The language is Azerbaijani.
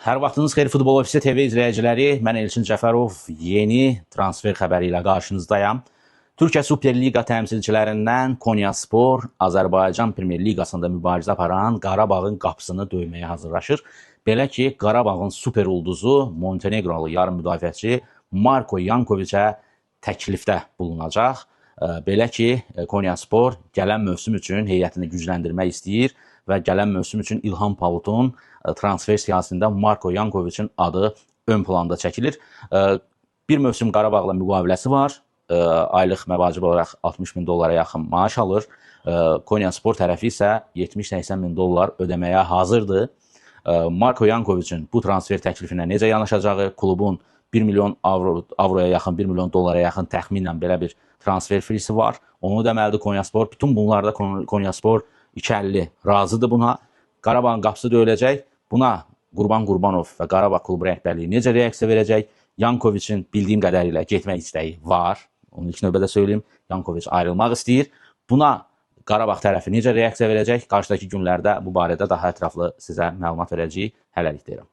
Hər vaxtınız xeyir Futbol Ofisi TV izləyiciləri. Mən Elçin Cəfərov yeni transfer xəbəri ilə qarşınızdayam. Türkiyə Super Liqa təmsilçilərindən Konyaspor Azərbaycan Premyer Liqasında mübarizə aparan Qarabağın qapısını döyməyə hazırlaşır. Belə ki, Qarabağın super ulduzu Montenegrolu yarım müdafiəçi Marko Yankoviçə təklifdə bulunacaq. Belə ki, Konyaspor gələn mövsüm üçün heyətini gücləndirmək istəyir və gələn mövsüm üçün İlham Pavutun transfer siyahısında Marko Yankoviçin adı ön planda çəkilir. Bir mövsüm Qarabağla müqaviləsi var. Aylıq məvacib olaraq 60 min dollara yaxın maaş alır. Konyaspor tərəfi isə 70-80 min dollar ödəməyə hazırdır. Marko Yankoviçin bu transfer təklifinə necə yanaşacağı, klubun 1 milyon avroya yaxın, 1 milyon dollara yaxın təxminən belə bir transfer frisi var. Onu ödəməlidir Konyaspor. Bütün bunlarda Konyaspor 2.50 razıdır buna. Qarabağın qapısı döyüləcək. Buna Qurban Qurbanov və Qarabağ klubu rəhbərliyi necə reaksiya verəcək? Yankoviçin bildiyim qədərilə getmək istəyi var. Onu ilk növbədə söyləyim. Yankoviç ayrılmaq istəyir. Buna Qarabağ tərəfi necə reaksiya verəcək? Qarşıdakı günlərdə bu barədə daha ətraflı sizə məlumat verəcəyik. Hələlik deyirəm.